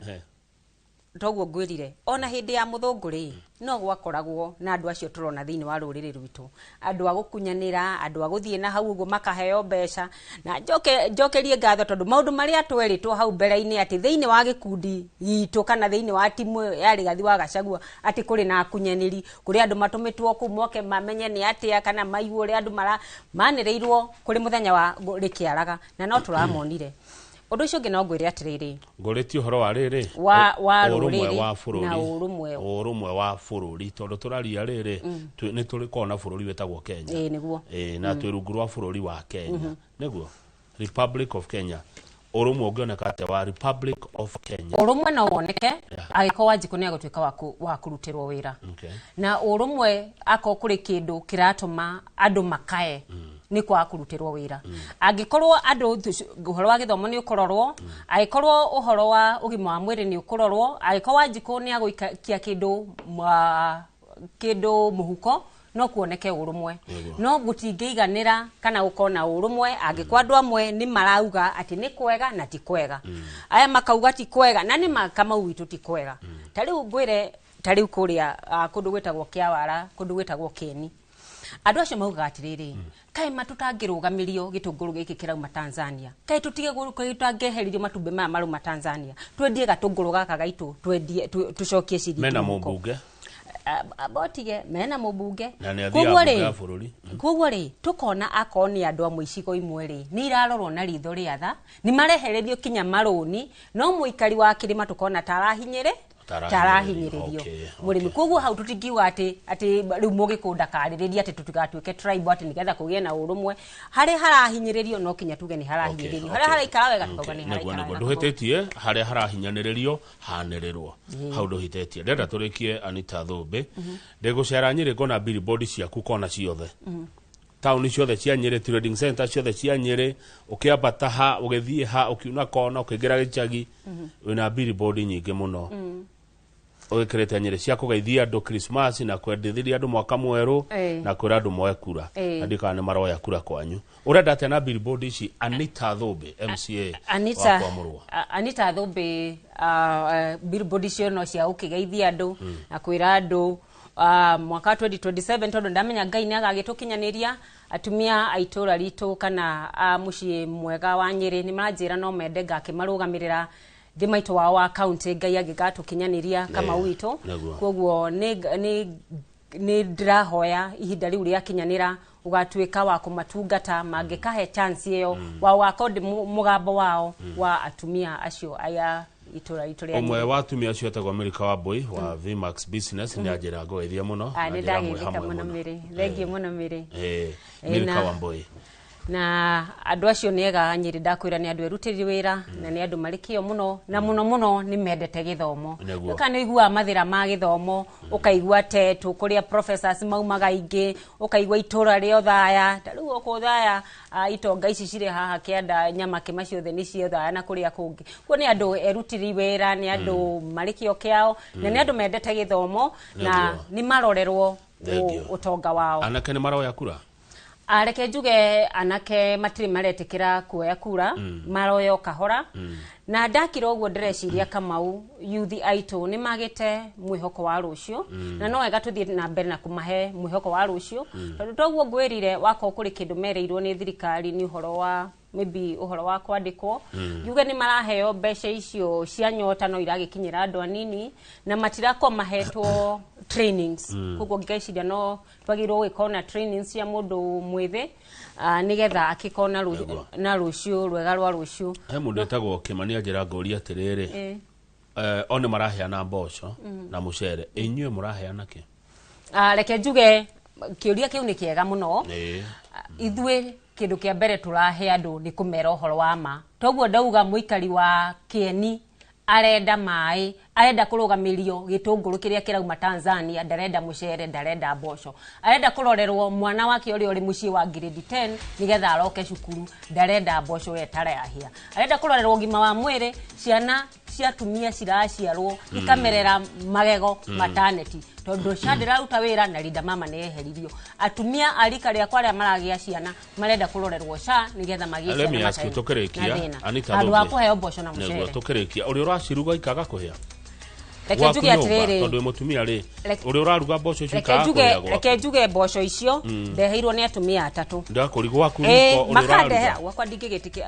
Toguo ngwĩrire, ona hĩndĩ ya mũthũngũ rĩ, no gwakoragwo na andũ acio tũrona thĩinĩ wa rũrĩrĩ rwitũ, andũ a gũkunyanĩra, andũ a gũthiĩ na hau ũguo makaheo mbeca. Na njokerie ngatho tondũ maũndũ marĩa twerĩtwo hau mbere-inĩ atĩ thĩinĩ wa gĩkundi gitũ kana thĩinĩ wa timu ya Rigathi wa Gachagua atĩ kũrĩ na akunyanĩri, kũrĩ andũ matũmĩtwo kũu moke mamenye nĩ atĩa kana maigue ũrĩa andũ manĩrĩirwo kũrĩ mũthenya wa rĩkĩaraga, na no tũramonire. Ũndũ ũcio ũngĩ no ngwĩre atĩrĩrĩ, Ngũrĩtie ũhoro wa rĩrĩ wa ũrũmwe rũrĩrĩ wa bũrũri na ũrũmwe. Ũrũmwe wa bũrũri, tondũ tũraria rĩrĩ, nĩ tũrĩ na bũrũri wĩtagwo Kenya. Ĩĩ, nĩguo. Ĩĩ, na twĩ rungu rwa bũrũri wa Kenya, nĩguo Republic of Kenya. Ũrũmwe ũngĩoneka atĩa wa Republic of Kenya? Ũrũmwe no woneke angĩkorwo Wanjikũ nĩ agũtuĩka wa kũrutĩrwo wĩra. Na ũrũmwe, akorwo kũrĩ kĩndũ kĩratũma andũ makae, nĩ kwaga kũrutĩrwo wĩra. Angĩkorwo andũ ũhoro wa gĩthomo nĩ ũkũrorwo, angĩkorwo ũhoro wa ũgima wa mwĩrĩ nĩ ũkũrorwo, angĩkorwo Wanjikũ nĩ agũikia kĩndũ mũhuko, no kuoneke ũrũmwe. No gũtingĩiganĩra kana gũkorwo na ũrũmwe angĩkorwo andũ amwe nĩ marauga atĩ nĩ kwega na ti kwega, aya makauga ti kwega, na nĩ Kamau witũ ti kwega. Ta rĩu ngwĩre, ta rĩu kũrĩa kũndũ gwĩtagwo Kĩawara, kũndũ gwĩtagwo Kĩeni, andũ acio maugaga atĩrĩrĩ, kaĩ matũtangĩrũgamĩrio gĩtũngũrũ gĩkĩ kĩrauma Tanzania, kaĩ tũtige tũtangĩeheririo matumbĩ maya marauma Tanzania, twendie gatũngũrũ gaka gaitũ, twendie tũcokie ciringi Mena mũhuko. Mũmbunge. Botige mena mũmbunge. Na nĩ Koguo athiaga rĩ, mbunge ya bũrũri. Koguo rĩ, tũkona akorwo nĩ andũ amwe icigo imwe rĩ, nĩ irarorwo na ritho rĩa tha, nĩ marehererio kinya marũni, no mũikari wa kĩrĩma tũkona tarahinyĩrĩ Tarahinyĩrĩrio. tarahinyĩrĩrio mũrĩmi. Koguo hau tũtingiuga atĩ rĩu mũgĩkũyũ ndakarĩrĩrie atĩ tũtigatuĩke tribe atĩ nĩgetha kũgĩe na ũrũmwe. Harĩa harahinyĩrĩrio no kinya tuge nĩ harahinyĩrĩrio, harĩa haraikara wega tukauga nĩ Nĩguo haraikara nĩguo wega. Ndũhĩtĩtie, harĩa harahinyanĩrĩrio hanĩrĩrwo hau ndũhĩtĩtie. Ndĩrenda tũrĩkie, Anita Thũmbĩ. Ndĩgũcera Nyĩrĩ, ngona billboard ciaku kona ciothe, taũni ciothe cia Nyĩrĩ, trading center ciothe cia Nyĩrĩ, ũkĩambata ha, ũgĩthiĩ ha, ũkiuna kona, ũkĩingĩra gĩcagi, wĩna billboard nyingĩ mũno ũgĩkĩrĩte Nyĩrĩ cia kũgeithia andũ Christmas na kwendithĩria andũ mwaka mwerũ na kwĩra andũ moe kura. Na ndiũ kana nĩ maroya kura kwanyu. Ũrenda atĩa na billboard ici, Anita Thũmbĩ, MCA Anita wa Kwamũrwo? Anita Thũmbĩ, billboard icio no cia gũkĩgeithia andũ na kwĩra andũ mwaka wa 2027, tondũ ndamenya Ngai nĩ agagĩtũkinyanĩria. Atumia a itũra ritũ kana a mũciĩ mwega wa Nyĩrĩ nĩ maranjĩra no mende ngakĩmarũgamĩrĩra thĩ maitũ wao wa county, Ngai angĩgatũkinyanĩria Kamau witũ. Koguo nĩ ndĩrahoya ihinda rĩu rĩakinyanĩra ũgatuĩka wa kũmatungata mangĩkahe chance ĩyo wa ũgakorwo ndĩ mũgambo wao wa atumia acio aya itũra ritũ rĩa Ũmwe Nyĩrĩ. Wa atumia acio etagwo America wa Boy wa Vmax Business, nĩ anjĩra ngũgeithia mũno. Ah, Na nĩ njĩra mwĩ ndagĩthĩka hamwe mũno mũno. Mĩrĩ, thengiũ mũno Mĩrĩ. Milka na- wa Boy. Na andũ acio nĩ ega Nyĩrĩ, ndakwĩra nĩ andũ erutĩri wĩra na nĩ andũ marĩ kĩo mũno, na mũno mũno nĩ mendete gĩthomo. Kana nĩ ũiguaga mathĩra ma gĩthomo, ũkaigua tetũ kũrĩa professors maumaga aingĩ, ũkaigua itũra rĩa Othaya, ta rĩu gũkũ Othaya, itonga ici cirĩ haha kĩanda Nyamakĩma ciothe nĩ cia Othaya na kũrĩa kũngĩ. Kuo nĩ andũ erutĩri wĩra, nĩ andũ marĩ kĩo kĩao na nĩ andũ mendete gĩthomo na nĩ marorerwo Thengiũ. ũtonga wao. Anake nĩ maroya kura? Reke njuge anake matirĩ maretĩkĩra kuoya kura, maroya o kahora. Na ndakira ũguo ndĩreciria, Kamau, yuthi aitũ nĩ magĩte mwĩhoko wa rũciũ, na no wega tũthiĩ na mbere na kũmahe mwĩhoko wa rũciũ, tondũ toguo ngwĩrire, wakorwo kũrĩ kĩndũ merĩirwo nĩ thirikari nĩ ũhoro wa maybe ũhoro wa kwandĩkwo, njuge nĩ maraheo mbeca icio cia nyota no iragĩkinyĩra andũ anini na matirakorwo mahetwo trainings. Koguo ngeciria no twagĩrĩirwo gũgĩkorwo na trainings cia mũndũ mwĩthĩ, nĩgetha akĩkorwo na na rũciũ rwega rwa rũciũ. He mũndũ wĩtagwo Kĩmani anjĩra ngũria atĩrĩrĩ, o nĩ maraheana mboco na mũcere, inyuĩ mũraheana kĩ? Reke njuge kĩũria kĩu nĩ kĩega mũno. Ithuĩ kĩndũ kĩa mbere tũrahe andũ nĩ kũmera ũhoro wa ma. Toguo ndauga mũikari wa Kĩeni arenda maĩ, arenda kũrũgamĩrio gĩtũngũrũ kĩrĩa kĩrauma Tanzania, ndarenda mũcere, ndarenda mboco, arenda kũrorerwo mwana wake ũrĩa ũrĩ mũciĩ wa grade 10 nĩgetha aroke cukuru, ndarenda mboco ĩyo ĩtarahĩa, arenda kũrorerwo ũgima wa mwĩrĩ, ciana cia atumia ciraciarwo ikamerera magego maternity tondũ SHA ndĩraruta wĩra na Linda Mama nĩ yeheririo. Atumia a rika rĩakwa arĩa maragĩa ciana marenda kũrorerwo SHA nĩgetha magĩe Let me ciana ask you, matarĩ tũkĩrĩkia, na thĩna. Anita Handũ ha Thũmbĩ. kũheo mboco na Nĩguo mũcere. tũkĩrĩkia, ũrĩa ũraciruga ikaga kũhĩa? Reke Gwaku njuge nyũmba, atĩrĩrĩ. Tondũ wĩ mũtumia rĩ, Reke- ũrĩa ũraruga mboco icio Reke ikaga njuge, kũhĩa gwaku. reke njuge mboco icio ndeheirwo nĩ atumia atatũ. Ndakũri gwaku Ĩ, riko ũrĩa makandehera ũraruga. gwakwa ndingĩgĩtĩkia.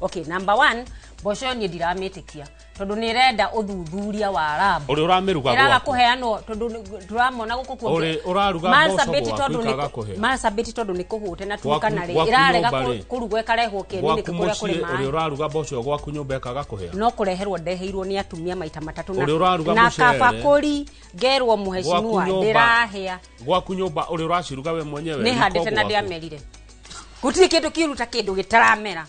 Okay, number one, mboco ĩyo niĩ ndiramĩtĩkia tondũ nĩ ĩrenda ũthuthuria wa lab. Ũrĩa ũramĩruga Ĩraga gwaku. kũheanwo tondũ tũramona gũkũ kuo. Ũrĩ ũraruga mboco Marsabit gwaku tondũ ikaga nĩ kũhĩa. Marsabit tondũ nĩ kũhũte na Gwaku- Turkana rĩ, gwaku ĩrarega nyũmba rĩ. kũrugwo ĩkarehwo kĩeni-inĩ Gwaku kũrĩa kũrĩ mũciĩ ũrĩa maĩ. ũraruga mboco gwaku nyũmba ĩkaga kũhĩa. No kũreherwo ndeheirwo nĩ atumia maita matatũ Ũrĩa ũraruga na mũcere. kabakũri ngerwo Gwaku mũhecimiwa nyũmba. ndĩrahĩa. Gwaku nyũmba ũrĩa ũraciruga we mwenyewe. Nĩ riko handĩte na gwaku. ndĩamerire. Gũtirĩ kĩndũ kĩruta kĩndũ gĩtaramera.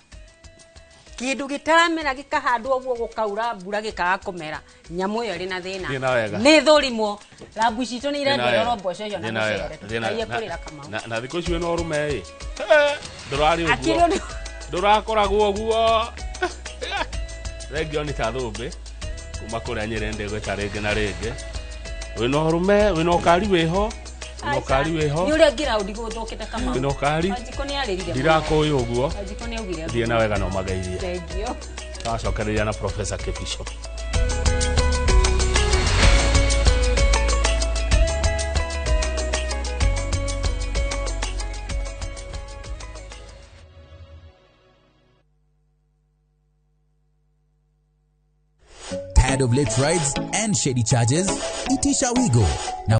Kĩndũ gĩtaramera gĩkahandwo ũguo gũkaura mbura gĩkaga kũmera. Nyamũ ĩyo ĩrĩ na thĩna. Thiĩ na wega. Nĩ thũrimwo. Rambu citũ nĩ Thiĩ irendwo na wega. ĩrorwo mboco icio na Thiĩ na wega. mũcere. Thiĩ na Tũtikaiye wega. kũrĩra Kamau. Na thikũ ici wĩna ũrũme ĩ. Ndũrarĩ Akĩrĩ ũguo. ũndũ- Ndũrakoragwo ũguo. Thengio nĩ ta thũmbĩ kuma kũrĩa Nyĩrĩ ndĩgwĩta rĩngĩ na rĩngĩ. Wĩna ũrũme, wĩna ũkari wĩho. Wĩna ũkari wĩho. Nĩ ũrĩa ngiraũndi gũthũkĩte Kamau. Wĩna ũkari. Wanjikũ nĩ arĩrire mũno. Ndirakũĩ ũguo. Wanjikũ nĩ augire Thiĩ na wega na ũmageithie. Thengio. Twacokereria na Professor Kibicho. Tired of late rides and shady charges? Itisha Wigo. Now